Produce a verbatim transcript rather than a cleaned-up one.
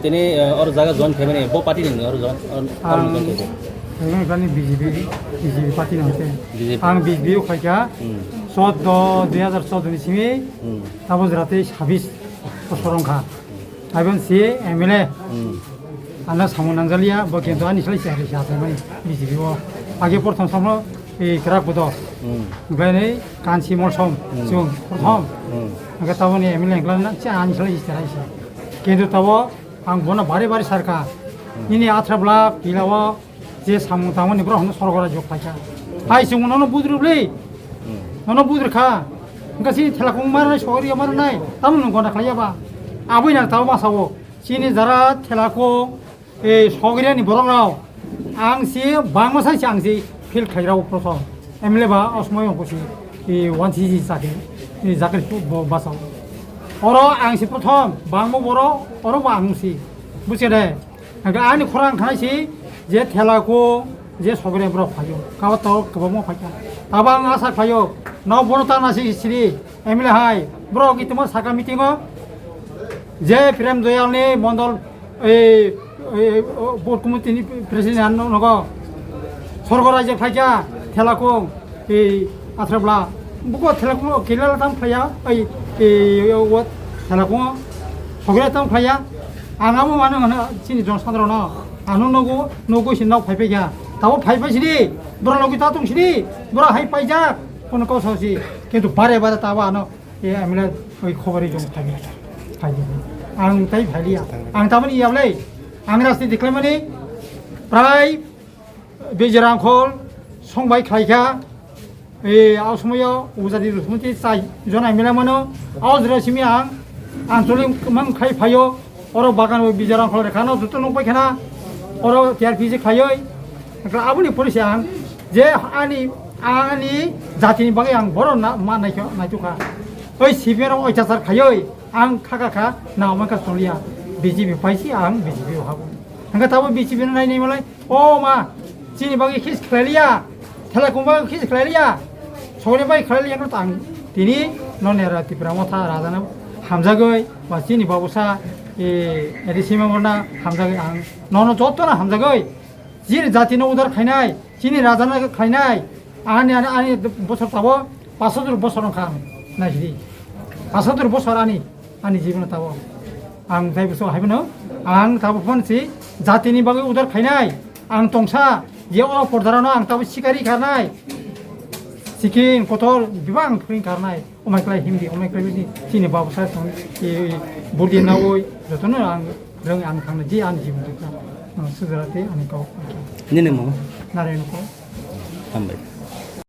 Tini, eh, oro jaga join khaimani, bo party ni oro join, oro, oro Ang join khaimani. Khaimani B J P, B J P party ni hwnkhe. B J P. Ang B J P o khaikha, Hmm. Chaudo, dui hajar chaudo ni simi, Hmm. Tabo jora tei sabis bosor wngkha. Aboni si M L A. Hmm. Ano samung nangjalia, bo kintu ani salai si hari si achaimani B J P o. Age prothom samlo, eh, kwrak bodo. Hmm. Hwnkhe nei kansi molsom, Hmm. chwng prothom. Hmm. Hwnkhe taboni M L A hwnkhe na, si ani salai si achaimani. Kintu tabo ang bono bare bare sarka. Nini athra bla pila o je samung tangmani borok hwnwi sorgo raijak phaikha. Hai chwng nono budrubli. Nono budrukha. Hwnkhe chini thela kung marnai, sogri marnai. Tamo nwng gona khlaiya ba? Aboni nang tabo masa o. Chini jara thela kung, eh, sogri ni borok rok. Ang si bangma sai si ang si field khairao prothom. M L A ba osmoi ongko si, eh, one C C chakhe, eh, jakhe bo basa o. Oro ang si prothom, bangma boro, oro bo ang si. Buchkhe de? Hwnkhe ani khorang khanai si je thela ko je sogre borok phaio. Kabo to kwbangma phaikha. Abo ang asa phaio. No bono ta nasi siri M L A hai. Borok itimo saka meeting o je Prem Doyal ni mondol, eh, eh, o, board committee ni president no, nogo. Sorgo raijak phaikha, thela kung, ei, athra bla. Buko thela kung, o, kila la tam phlaiya, ei, ei, o, o, thela kung, sogre tam phlaiya. Ang amo mano, mano, chini jon sadro no. Ano nogo, nogo si nok phai phaikha. Tabo phai phai sini, bora nogi ta tong sini, bora hai paijak, kono kau sa si. Kintu bare bare tabo ano, e, amila, oi, khobor e jong phai phai. Phai di. Ang tai phai liya. Ang tabani yablai. Ang rasti diklai mani, prai, Bijrangkhol songbai khlaikha, e, a somoyo ujadi rwsmoti chai jona mila mano, a jora simi ang, ang tuli mang khai phaio, oro bagan o Bijrangkhol rekhano joto nukbai khana, oro T R P C khaioi, aboni police ang, je ani, ani jatini bagwi ang boro na, ma naikha, naitukha. Oi C P M rok oichachar khaioi, ang khaka kha, na omaika toliya, B J P paisi ang B J P o habo. Hingke tabo B J P no nai nai malai, O ma, chini bagwi khis khlai liya, thela kung bagwi khis khlai liya, sogri bagwi khlai liya, no tang tini no nera Tipra Motha rajana hamjagwi, ba chini babusa, e, edi sima morna hamjagwi ang, nono joto na hamjagwi, chini jati no udar khainai, chini rajana khainai, ani, ani, ani bosor tabo, paso jor bosor wngkha ang, naisidi, paso jor bosor ani. Ani jibon tabo. Ang tei bwswk hai phano, ang tabo phone si jatini bagwi udar khainai. Ang tongsa, je o pordarano ang tabo sikari karnai. Sikin, kotor, bibang phuring karnai. Omai klai himdi, omai klai bini, chini babu sa song, i, i, burdi nawi, jotono ang rong ang thangna, je ani jibon tongsa. Ang sudarate ani kok. Nini mo? Narayan ko. Hambai.